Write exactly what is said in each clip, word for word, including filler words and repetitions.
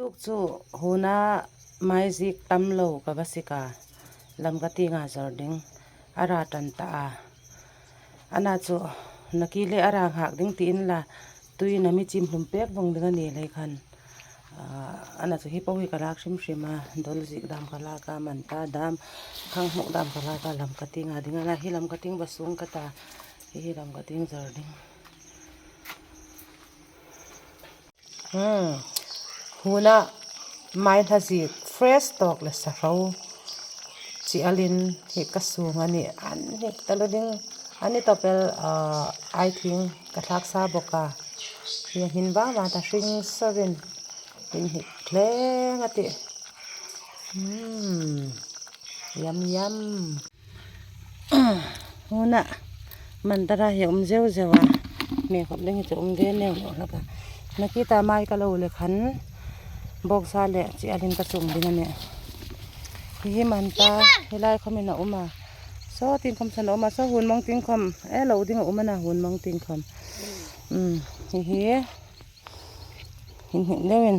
Tuk chu huna mai ziek tam lo ka va sik a, lam ka tienga zawr ding a ra ṭan ta a. Ana chu nakie le a ra nghak ding tiin la, tuiin a mi chim hlum pek vawng ding a ni lei khan. Ah, ana chu hi po hi ka lak hrim hrim a, dol ziek dam ka lak a, man ta dam, khang hmuk dam ka lak a, lam ka tienga ding a na, hi lam ka tieng va sung ka ta, hi hi lam ka tieng zawr ding. Hmm. Huna mai hla ziek fresh tawk le sa hro chi alin hi ka sung a nih, an hnik taluo ding a ni tawp el, ah, ai thing ka thlak sa bawk a. Hi hin va va ta hring sawrin hin hnik thleng a tih. Hmm. Yum, yum. Huna man tara hi um zeu zeu a. Me khop ding hi chu um ve neu lo hlak a. Nakie ta mai ka lo le khan bawksa le chi alin ka sung ding a nih. Hi hi man ta hi lai khawmin a um a. Saw tieng khawm san a um a, saw hun mawng tieng khawm. E lo ding a um a na, hun mawng tieng khawm. Um, hi hi. Hin hin deuin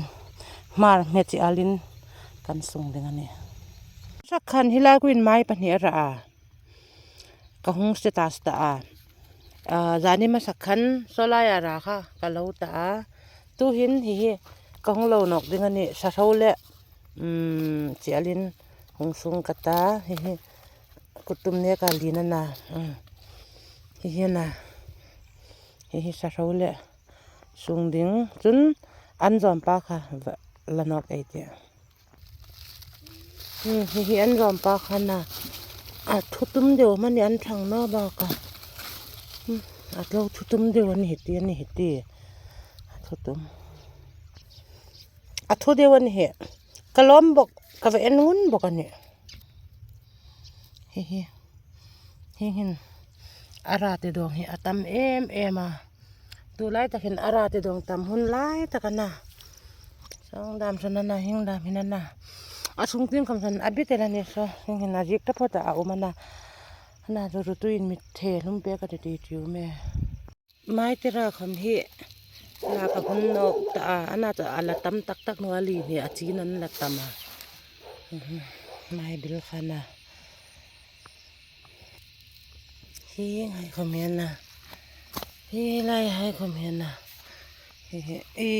Hmar hme chi alin kan sung ding a nih. Sak khan hi lai kuin mai pahni a ra a. Ka hung status ta a. Ah, zani hmasa khan saw lai a ra kha ka lo ta a. Tuhin hi hi ka hung lo nawk ding a nih, sa hro le, um, chi alin hung sung ka ta, hi hi kut tum neka lien a na. Um. Hi hi na. Hi hi sa hro le sung ding. Chun an zawm pa kha va la nawk ei tih. Hmm, hi hi an zawm pa kha na. A thu tum deu mani an thang naw bak a. Hmm, a tlo thu tum deu a ni hi ti, a ni hi ti. A thu tum. A thu deu a ni hi. Ka lawm bawk, ka va en ngun bawk a nih. Hi hi. Hi hin. A ra te dawng hi a tam em em a. Tu lai tak hin a ra te dawng tam hun lai tak a na. Sawng dam san a na, hing dam hin a na. A sung tieng khawm san a bit el a ni saw. Hing hin a ziek ta phawt a um a na. A na chu rutuiin mi the hlum pek a ti ti tiu me. Mai tira khawm hi la ka hun nawk ta a, a na chu a la tam tak tak naw a, li hi a chin an la tam a. Mhm. Mai bil kha na. Hi ngai khawm hi a na. Hi lai hai khawm hi a na. Hi hi, i,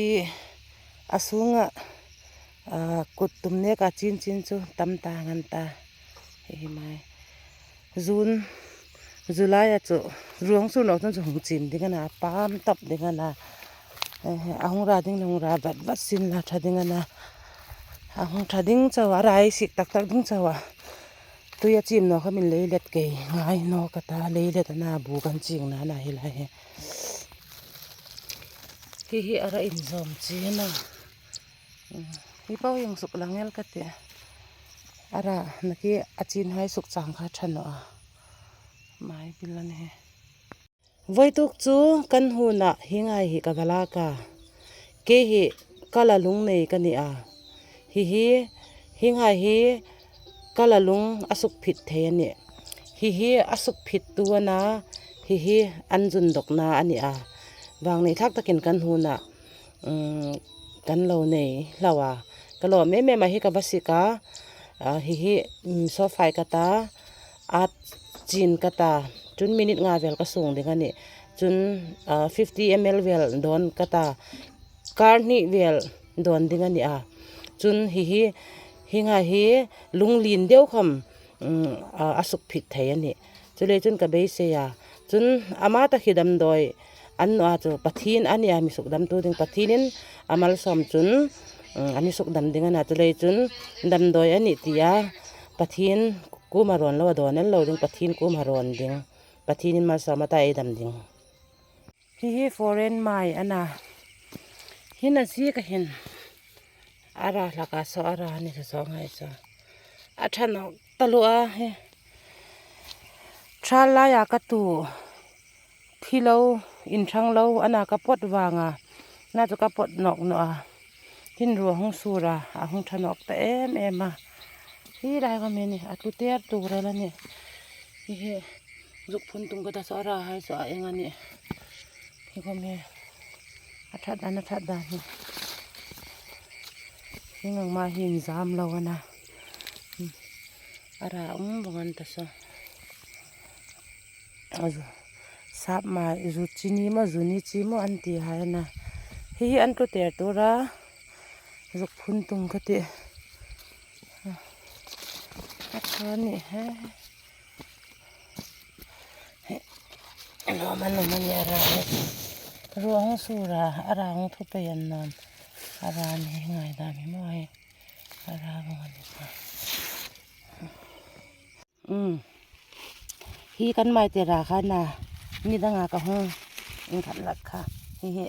a sunga, a, kut tum neka chin chin chu tam ta ngan ta. Hi hi mai. June, July a chu ruong sur nawk chun chu hung chin ding a na, pam tap ding a na. Eh, a hung ra ding le hung ra vat vat sin la ṭha ding a na. A hung ṭha ding chau a, a ra ei sik tak tak ding chau a. Tui a chim naw kha min leilet kei ngai naw ka ta, leilet a na bu kan ching na na hi lai hi. Hi hi a ra inzawm chi a na. Hi po hi hung suk lang el ka ti. A ra nakie a chin hai suk chang kha ṭha naw a. Mai bil a ni hi. Vawituk chu kan huna hi ngai hi ka va lak a. Kei hi ka la lung nei ka ni a. Hi hi, hi ngai hi ka la lung a suk phit thei a nih. Hi hi a suk phit tu a na, hi hi an zun dawk na a ni a. Vang nei thlak takin kan huna um, kan lo nei hlak a. Ka lawm em em a hi ka va sik a, a, hi hi, um, saw fai ka ta, a chin ka ta, chun minute nga vel ka sung ding a nih. Chun, a, fifty M L vel dawn ka ta, kar hni vel dawn ding a ni a. Chun hi hi, hi ngai hi lung lien deu khawm, um, a, a suk phit thei a nih. Chuleiin chun ka beisei a. Chun ama ta khi damdawi a ni naw a chu Pathien a ni a mi suk damtu ding. Pathienin a malsawm chun, um, a mi suk dam ding a na. Chuleiin chun damdawi a nih tia Pathien kuoma rawn lo a dawn el lo ding. Pathien kuoma rawn ding. Pathienin malsawm a ta ei dam ding. Hi hi foreign mai a na. Hi na ziek a hin. A ra hlak a saw a ra ni saw saw ngai saw. A ṭha nawk taluo a hi. Ṭhal laia ka tu. Thi lo, inṭhang lo, a na ka pawt vang a. Na chu ka pawt nawk naw a. Hin ruo hung sur a, a hung ṭha nawk ta em em a. Hi lai ka mi ni, a tlu ter tur a la ni. Hi hi. Zuk phun tung ka ta saw a ra hai saw a eng a nih. Hi khawm hi a ṭhat dan, a ṭhat dan hi. Hieng ang ma hi inzam lo a na. A ra um vawng an ta saw. A zu, sap ma zu chini maw, zu ni chi maw an ti hai a na. Hi hi an tlu ter tura zuk phun tung ka ti. A ṭha ni he. He, lawm an um a ni a ra he. Ruo hung sur a, a ra hung thu pei an nawm. A ra ni hi ngaidam hi maw he. A ra vawng a ni kha. Um. Hi kan Maite ra kha na. Ni danga ka hung inkhat hlak kha. Hi hi.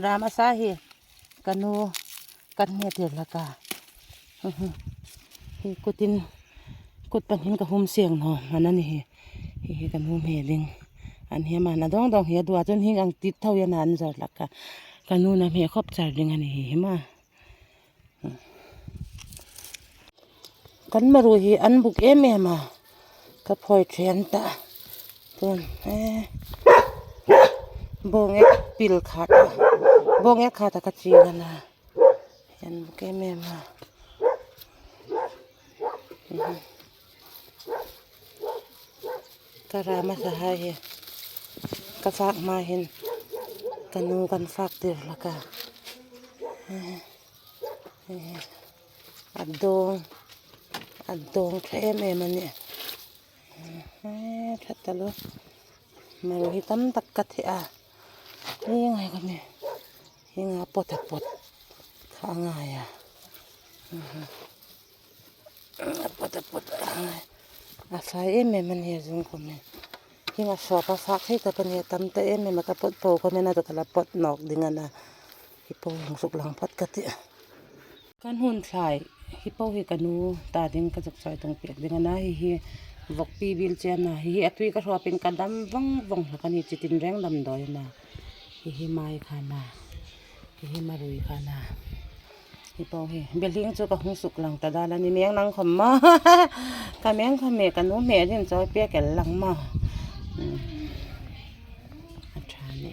Ra hmasa hi. Ka nu kan hme tir hlak a. Hi kutin, kut pangin ka hum seng naw, a na ni hi. Hi hi ka nu hme ding. An hi ma na dawng dawng hi a duh a chun hieng ang tit tho a na an zar hlak a. Ka nu na hme khop char ding a ni hi hi ma. Kan maru hi an buk em em a. Ka phawi ṭhen ta. Tun, eh. Bawng ek pil khat a. Bawng ek khat a ka ching a na. An buk em em a. Mhm. Ka ra hmasa hai hi. Ka fak hma hin. Ka nu kan fak tir hlak a. Eh. A dawng, a dawng ṭha em em a nih. Eh, ṭha ta lo. Maru hi tam tak ka thei a. Hi ngai ka mi. Hi nga pot a pot. Kha ngai a. A pot a pot a ngai. A fai em em a ni a zung ko mi. Hi nga sawp a fak thei ta ka ni a tam ta em em a ka pot po ko mi na to ka la pot nawk ding a na. Hi po hung suk lang phawt ka ti. Kan hun thlai, hi po hi ka nu ta ding ka zuk chawi tung pek ding a na, hi hi vawkpi bil che a na, hi hi a tui ka hrawpin ka dam vawng vawng hlak a ni, chitin reng dam dawi a na. Hi hi mai kha na, hi hi marui kha na. Hi po hi, belhing chu ka hung suk lang ta dal a ni, meng nang khawm maw. Ka meng khawm me ka nu hme ding chawi pek el lang maw. Hmm. A ṭha ni.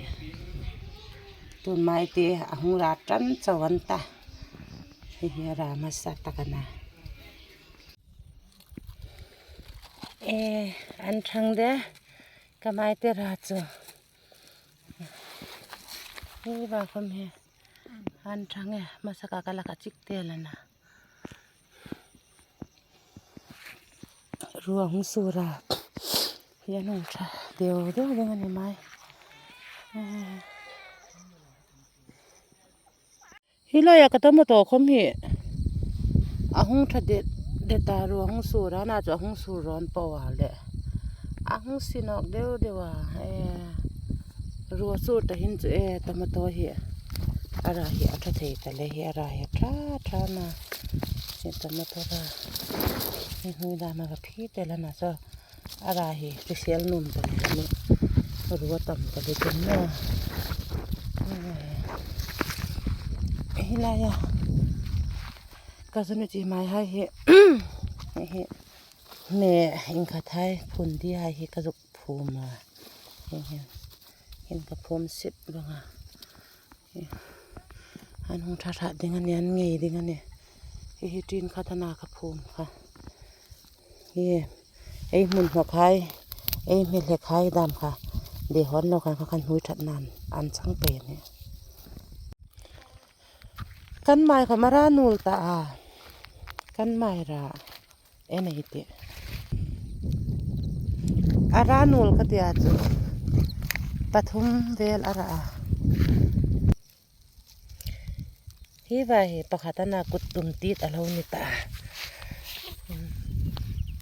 Tun Maite a hung ra ṭan chau an ta. Hi hi a ra hmasa tak a na. E, an ṭhang de, ka Maite ra chu. Hi va khawm hi. An ṭhang e, hmasa ka ka lak a chik tel a na. Ruo hung sur a. Hi an hung ṭha deu deu ding a ni mai. Hi laia ka tomato khawm hi a hung ṭha det det a, ruo hung sur a, na chu a hung sur rawn po a le. A hung si nawk deu deu a, eh, ruo sur ta hin chu, eh, tomato hi a ra hi a ṭha thei ta le, hi a ra hi a ṭha ṭha na. Hi tomato ra. Hi hnui dam a va phi tel a na chu. A ra hi, hrisel nuom ta le ni. Ruo tam ta le tin na. Hi laia. Ka zuk ni chi mai hai hi. Hi. Me inkhat hai, phun di hai hi ka zuk phum a. Hi hi. Hin ka phum sip vawng a. An hung ṭha ṭha ding a ni, an ngei ding a ni. Hi hi tin khat a na ka phum kha. Hi, ei hmun hnawk hai, ei hmelek hai dam kha. Dei hawn lo khan kha kan hnui ṭhat nan an chang pei a ni. Kan mai kha ma ra nuol ta a. Kan mai ra. En ei tih. A ra nuol ka ti a chu. Pathum vel a ra a. Hi va hi pakhat a na kut tum tit a lo ni ta.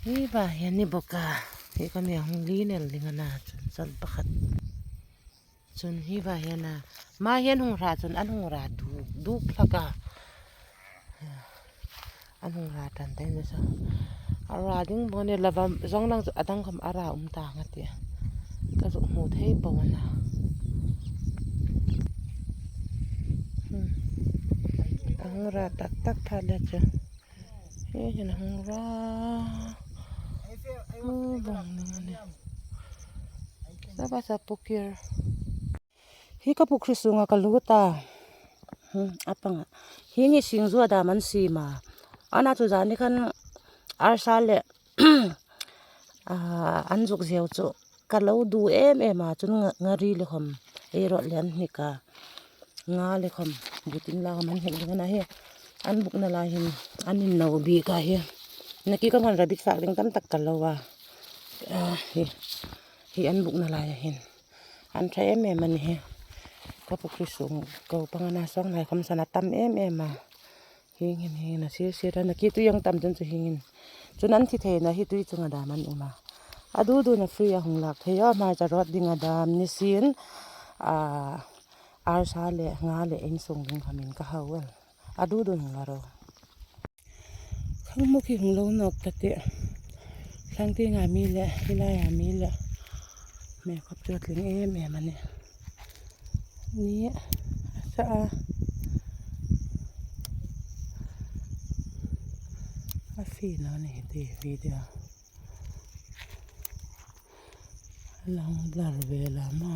Hi va hi a ni bawk a. Hi ka mi hung li nel ding a na chun, chun pakhat. Chun hi va hi a na, ma hian hung hra chun an hung ra duk duk hlak a. An hung ra tan te ni sa. A ra ding bawk a ni, lova zawng dang chu a dang khawm a ra um ta ang a ti. Ka zuk hmu thei po a na. Hmm. A hung ra tak tak pha le chu. Hi hin a hung ra. Hmu vawng ning a ni. Saba sa pukir. Hi ka pukhri sunga ka lut a. Hmm, a panga. Hi ni singzuo dam an siem a. Ana chu zani khan arsa le, ah, an zuk zeu chu ka lo du em em a, chun nga, ngari le khom, erawh le an hnik a. Nga le khom, butin la khom an hnik ding a na hi. An bukna lai hin, an inno bik a hi. Naki ka ngan rabbit fak ding tam tak ka lo a. Ah, hi, hi an bukna lai a hin. An ṭha em em a ni hi. Ka pukhri sung ko panga na sawng lai khom san a tam em em a. Hieng hin, hieng hin a sir sir a, naki tui ang tam chun chu hieng hin. Chun an thi theina hi tui chunga dam an um a. A du duna free a hung lak thei a, hmai cha rawt ding a dam ni sin. A, arsa le nga le insung ding khamin ka hau el. A du dun hung la ro. Khangmuk hi hung lo nawk ta tih. Thlang tienga mi le, hi laia mi le. Me khop chu a tling em em a nih. Ni a sa a. A fina ni ti video. A lang blur ve la ma.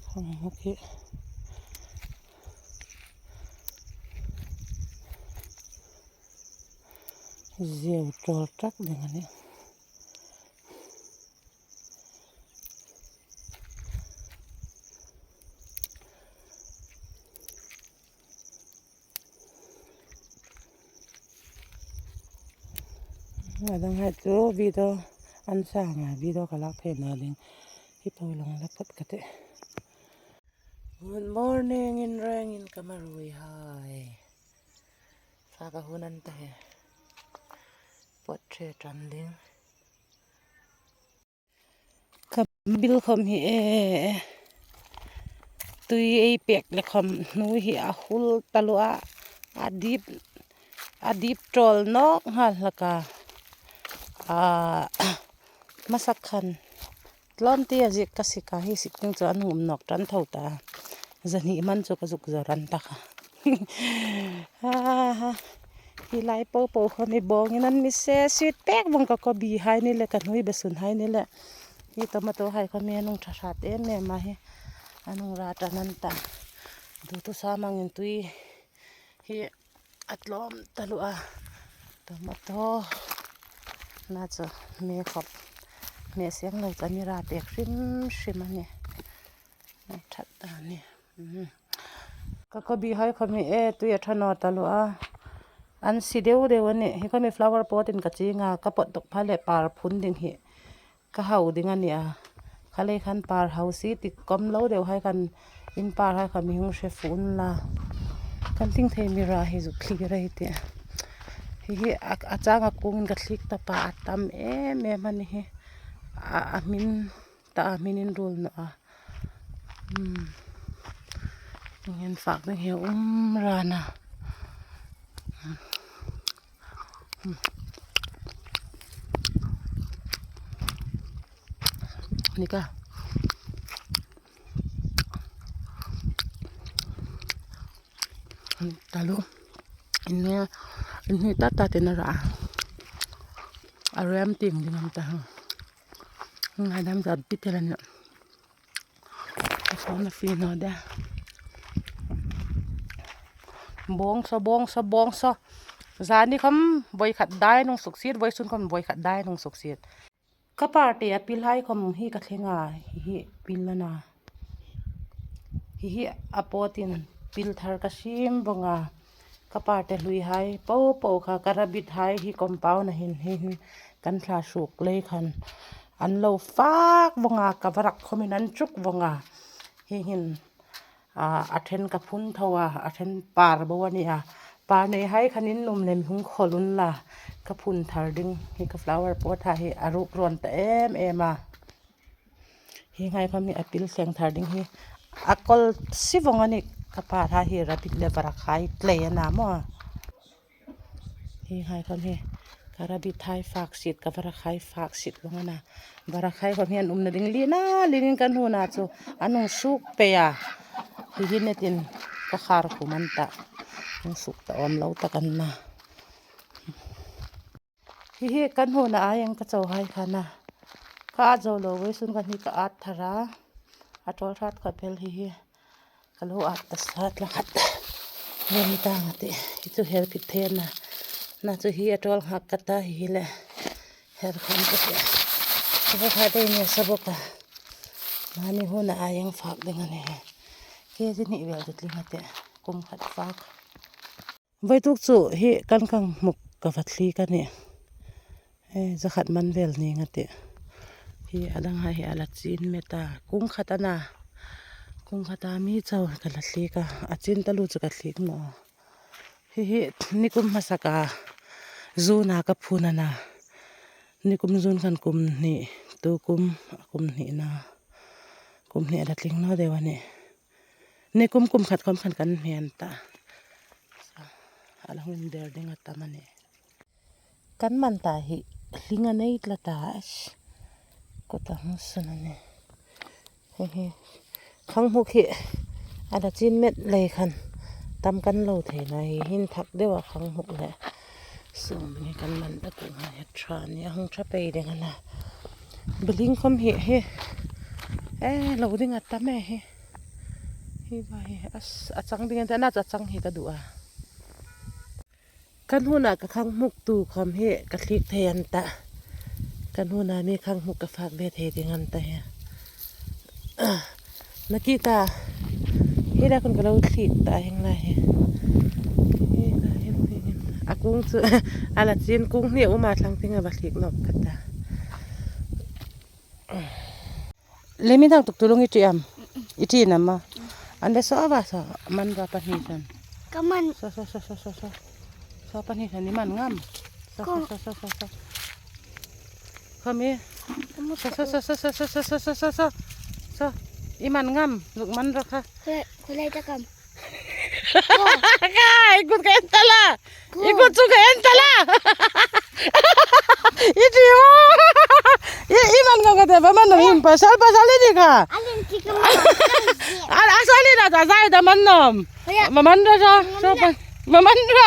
Khangmuk hi. Zeu ṭawl tak ding a nih. A dang hai chu video an sanga video ka lak theina ding hi po long la phot ka tih. Good morning, inrengin ka marui hai. Sa ka hun an ta he. Pot che tan ding. Ka bil khom hi e. Tui ei pek le khom hnu hi a hul taluo a. A dip, a dip ṭawl nawk nghal hlak a. A, hmasa khan tlawm ti a zik ka sik a, hi sik ding chu an um nawk ṭan tho ta. Zani man chu ka zuk zawr an ta kha. Ha, ha. Hi lai po po khom hi bawngin an mi se sweet pek vong, ka kobi hai ni le, ka hnui besun hai ni le. Hi tomato hai khom hi an hung ṭha hrat em em a hi. An hung ra ṭan an ta. Dutu sa mangin tui hi a tlawm taluo a. Tomato na chu me khop, me seng lo chu a mi ra pek hrim hrim a nih. Ṭhat ta ni. Mhm. Ka kobi hai khom hi e, tui a ṭha naw taluo a. An si deu deu a nih. Hi khom hi flower pot in ka ching a, ka pot dawk pha le par phun ding hi ka hau ding a nih a. Kha lei khan par hau si ti kom lo deu hai khan in par hai kha mi hung hre fun la. Kan ting thei mi ra hi zuk thli rei ti. Hi hi a, a changa kungin ka thlik ta pa a tam em em a ni hi. A, a hmin ta a hmin in rul naw a. Hmm. Ngin fak ding hi um rana. Ni ka. Taluo. Inne, inne ta ta te na ra. A rem ting ding am ta ha. Ngai dam zat pi te la na. Ko na fi no da. Bawng saw, bawng saw, bawng saw. Zani khom voi khat dai nung suk sit, voisun khom voi khat dai nung suk sit. Ka parte a pil hai khom hi ka thleng a, hi hi pil a na. Hi hi a potin pil thar ka sim vong a. Ka parte hlui hai po po kha ka rabbit hai hi compound a hin, hi hin kan thla suk lei khan an lo fak vong a, ka varak khomin an chuk vong a. Hi hin, a, a ṭhen ka phun tho a, a ṭhen par bo a ni a. Par nei hai khan in um lem hung khol un la, ka phun thar ding hi ka flower pot ha hi a ruk rawn ta em em a. Hi ngai khom hi a pil thleng thar ding hi a kol si vong a ni, ka par ha hi rabbit le varak hai tlei a na maw. Hi ngai khom hi ka rabbit hai fak sit, ka varak hai fak sit vong a na. Varak hai khom hi an umna ding lien a, lienin kan huna chu an hung suk pei a. Hi hi netin ka khar khum an ta. Hung suk ta awm lo tak an na. Hi hi kan huna a yang ka cho hai kha na. Ka at zo lo voisun khan hi ka at thar a. A ṭawl hrat kha phel hi hi. Ka lo ap ta sa tla khat. Nen mi ta nga te. Hi chu her phit thei na. Na chu hi a tol nghak ka ta hi le. Her khom ka te. Sabok ha dei ni sabok a. Mani huna a yang fak ding a ni. Ke ji ni wel tu tling a te. Kum khat fak. Voi tuk chu hi kan kang hmuk ka va thli ka ni. Eh, za khat man vel ni nga te. Hi a dang ha hi a la chin met a. Kung khat a na. Kung khat a mi chau ka la thli ka. A chin ta lu chu ka thli mo. Hi hi nikum hmasa ka. Zuna ka phun a na. Nikum zun khan kum ni. Tu kum, kum ni na. Kum ni a la tling naw deu a ni. Nikum kum khat khom khan kan hmang ta. A la hung der ding a tam a ni. Kan man ta hi hling a nei tla ta. Ko ta hung sun a ni. Hi hi. Khang hmuk hi. A la chin met lei khan. Tam kan lo thei na hi hin thak deu a khang hmuk le. Sum ni kan man ta ku ha he tha ni a hung tha pei ding a na. Biling khom hi hi. Eh, lo ding a tam e hi. Hi va hi. As, a chang ding a ta na cha chang hi ka du a. Kan huna ka khang hmuk tu khom hi ka thlik thei an ta. Kan huna mi khang hmuk ka fak be thei ding an ta hi. Na ki ta. Hi da kun ka lo thlik ta heng la hi. Hi la hi, hi, hi. A kung chu, a la chin kung ni uma thlang ting a va thlik nok ka ta. Le mi dang tuk tulung i ti am. I ti na ma. An le so a va so. Man va pa hi san. Ka man. So, so, so, so, so, so. So pa hi san i man ngam. So, so, Ko. So, so, so, so. Khom hi. Ka mu So, so, so, so, so, so, so, so, so, so. So. I man ngam. Zuk man ro kha. Khulai, khulai ta kam. Ka, i kut ka en ta la. Ko. I kut chu ka en ta la. I ti o. I, i man ngam ka te ba man nom hin pasal pasal i ni ka. Alin ti ka man. Al, asal i na ta zai ta man nom. Hoya. Ma man ro so, so pa. Ma man ro.